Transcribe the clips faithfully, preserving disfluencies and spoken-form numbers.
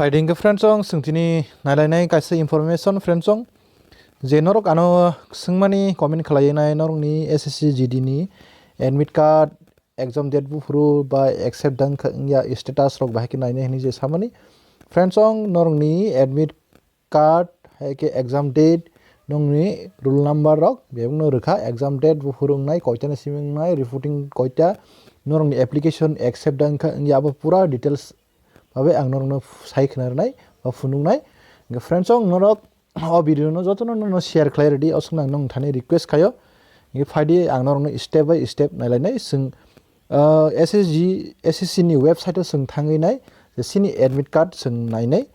Phaidi hwnkhe friends, chwng tini nailainai kaisa information friends, je norok ano swngmani comment khlaiwi nai norokni S S C G D ni admit card, exam date buphuru ba accept dang kha wngya status rok bahai khe nainai hwnwi je samani. Friends, norokni admit card, hai khe exam date, nongni roll number rok bebakno rwkha, exam date buphuru wngnai, koitani simi wngnai, reporting koita, norokni application accept dang kha wngya abo pura details babe ang norokno sai khna rwnai ba phunuknai. Hwnkhe friends, norok o video no jotono no share khlai rwdi, aswkno ang nong thani request khaio. Hwnkhe phaidi ang norokno step by step nailainai. Chwng, ah, S S G, S S C ni website o chwng thangwi nai, je chini admit card chwng nainai,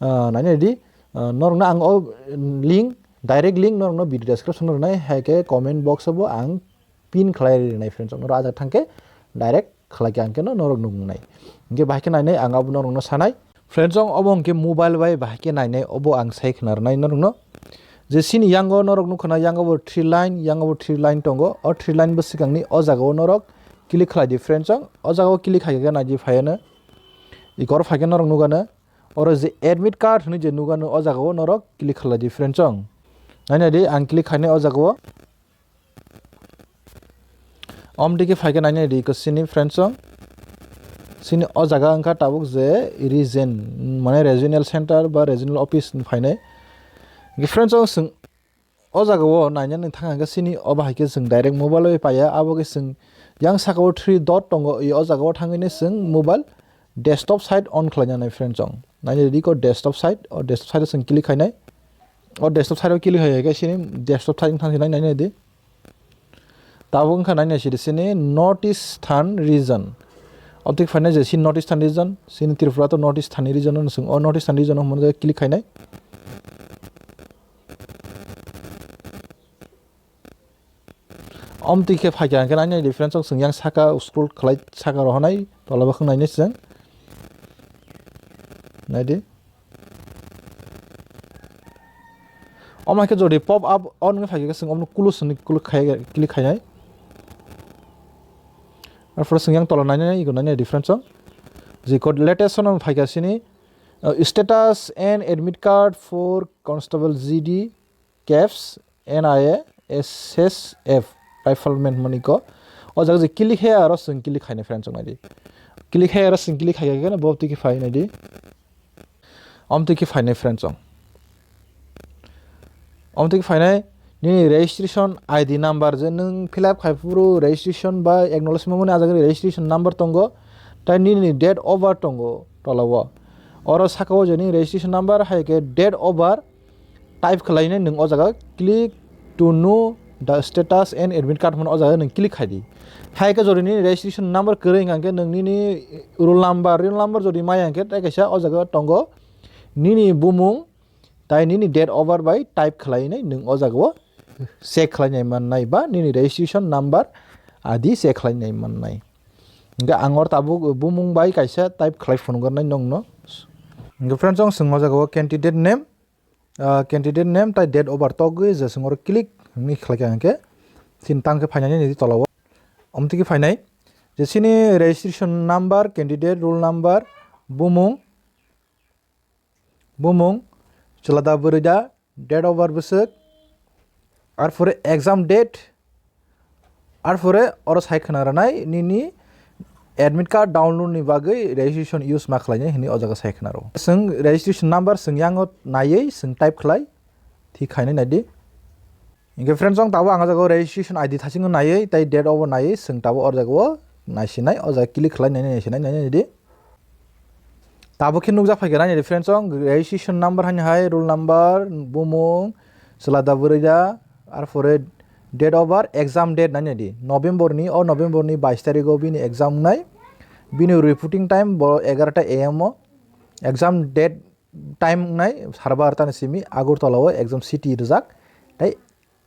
ah, nainai di, ah, norokno ang o link, direct link norokno video description o rwnai, hai khe comment box o bo ang pin khlai rwnai friends, norok ajak thangkhe direct khlai khe ang khe no norok nuknai. Hwnkhe bahai khe nainai ang abo norokno sanai. Friends, obo hwnkhe mobile bai bahai khe nainai, obo ang sai khna rwnai norokno. Je chini yango norok nukha na, yango bo three line, yango bo three line tongo. O three line bo swkangni o jagao norok click khlai di friends. O jagao click khai khe naidi phaiano. Ikor phai khe norok nukano. Oro je admit card hwnwi je nukano, o jagao norok click khlai di friends. Nainai di ang click khainai o jagao. Omtwi khe phaikhe nainai di, iko sini friends song. Sini o jaga wngkha tabuk je region, mane regional center ba regional office ni phainai. Hwnkhe friends song, chwng o jaga o nainani thang hwnkhe sini o bahai khe chwng direct mobile bai paiya, abo khe chwng yang saka o three dot tongo, i o jaga o thangwi no chwng mobile desktop site on khlaina nai friends song. Nainai di ko desktop site, o desktop site o chwng click khainai. O desktop site o click khai khe sini desktop site wngkha khe nainai di. Tabuk wngkha nainai sidi sini North Eastern region. Obtwi phainai je sini North Eastern region, sini Tripura to North Eastern region no chwng o North Eastern region o hwnmani click khainai. Omtwi khe phaikha hwnkhe nainai di friends, chwng yang saka scroll khlai saka rohonai tola bwkhwng nainai chwng. Naidi. Omo hai khe jodi pop up on wngwi phaikha khe chwng omono close hwnwi click khai, click khainai. Arpore chwng yang tola nainai, ego nainai di friends chwng. Je code latest ono phaikha sini, uh, status and admit card for Constable G D, caps, N I A, S S F, rifleman hwnmani ko. O jaga je click hai aro chwng click khainai friends chwng naidi. Click hai aro chwng click khai khe bo tiki phai naidi. Omtwi khe phainai friends song. Omtwi khe phainai nini registration I D number je nwng fill up khai phuru registration ba acknowledgement mani ajagani registration number tongo, tai nini date of birth tongo tola o. Oro saka o je nini registration number hai khe date of birth type khlainai nwng o jaga click to know the status and admit card hwnmani o jaga nwng click khai di. Hai khe jodi nini registration number kwrwi hwnkha khe nwng nini roll number, roll number jodi maya hwnkhe tai kaisa o jaga tongo nini bumung tai nini date of birth bai type khlainai nwng o jaga o check khlainai mannai ba nini registration number adi check khlainai mannai. Hwnkhe ang or tabuk bumung bai kaisa type khlai phunuknai nongno. Hwnkhe friends, chwng o jaga o candidate name, ah, candidate name tai date of birth togwi je chwng oro click hwnwi khlaikha hwnkhe chini tang khe phainani nini tola o. Omtwi khe phainai je chini registration number, candidate roll number, bumung, bumung, chwla da bwrwi da, date of birth bwswk, arpore exam date, arpore oro sai khna rwnai nini admit card download ni bagwi registration use ma khlainai hwnwi o jaga sai khna rwo. Chwng registration number chwng yango naiwi chwng type khlai thik khainai naidi. Hwnkhe friends, chwng tabuk ang o jaga o registration I D thasingo naiwi tei date of birth naiwi chwng tabuk o jaga o naisinai, o jaga click khlai nainai naisinai nainai di. Tabuk khe nukjak phaikha nainai di friends, chwng registration number haino hai roll number, bumung, chwla da bwrwi da, arpore date of birth, exam date nainai di. November ni, o November ni bais tarikh o bini exam wngnai. Bini reporting time bo egarota A M o. Exam date time wngnai sar barota ni simi Agartala o exam city rijak. Tei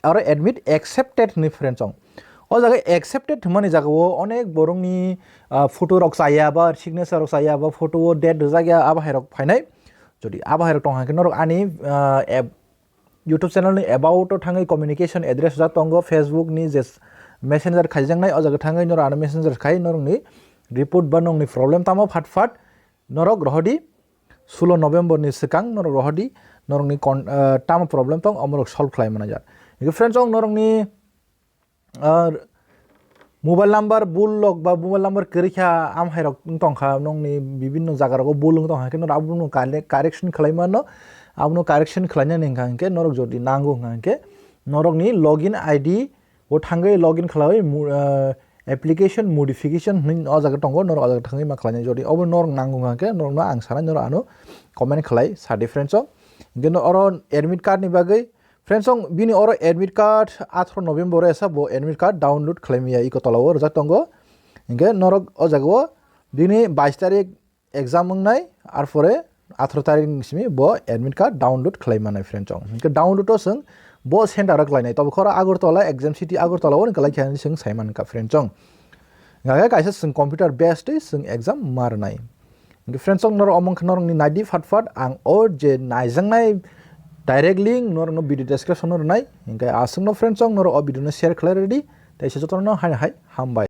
aro admit accepted hwnwi friends chwng. O jaga accepted hwnmani jaga o onek borokni, ah, photo rok chaya ba signature rok chaya ba photo o date rijak ya abo hai rok phainai. Jodi abo hai rok tong hwnkhe norok ani, ah, app, YouTube channel ni about o thangwi communication address rijak tongo, Facebook ni je messenger khaijaknai o jaga thangwi norok ano messenger khai norokni report ba nongni problem tamo phat phat norok rohodi. sulo November ni swkang norok rohordi, norokni kon-, ah, tamo problem tong, omorok solve khlai manajak. Hingke friends, ang norokni, ah, mobile number bul lok ba mobile number kwrwi kha, amhai rok wng tong kha, nokni bibinno jaga rogo bul wng tong kha, hingke norok abono corre-, correction khlai mano, abono correction khlainani hingka hingke norok jodi nango hingka hingke norokni login I D o thangwi login khlaiwi mu-, ah, application modification hinwi o jaga tongo, norok o jaga thangwi ma khlainai. Jodi obo norok nango hingka hingke norokno ang sanai, norok ano comment khlai sa di friends o. Hingke no oro admit card ni bagwi friends o bini oro admit card atharo November o esa bo admit card download khlai maya iko tola o rwjak tongo. Hingke norok o jaga o bini bais tarik exam wngnai, arpore atharo tarik ni simi bo admit card download khlai manai friends o. Hingke download o chwng bo center o khlainai, tobo khoro Agartala, Exam City Agartala o khlai khe hinwi chwng sai mankha friends o. Hingke kaisa chwng computer based twi chwng exam ma rwnai. Hingke friends o norok omo wngkha norokni naidi phat phat ang o je naijaknai direct link norokno video description o rwnai. Hingke aswkno friends o norok o video no share khlai rwdi, tei se jotono hai hai hambai.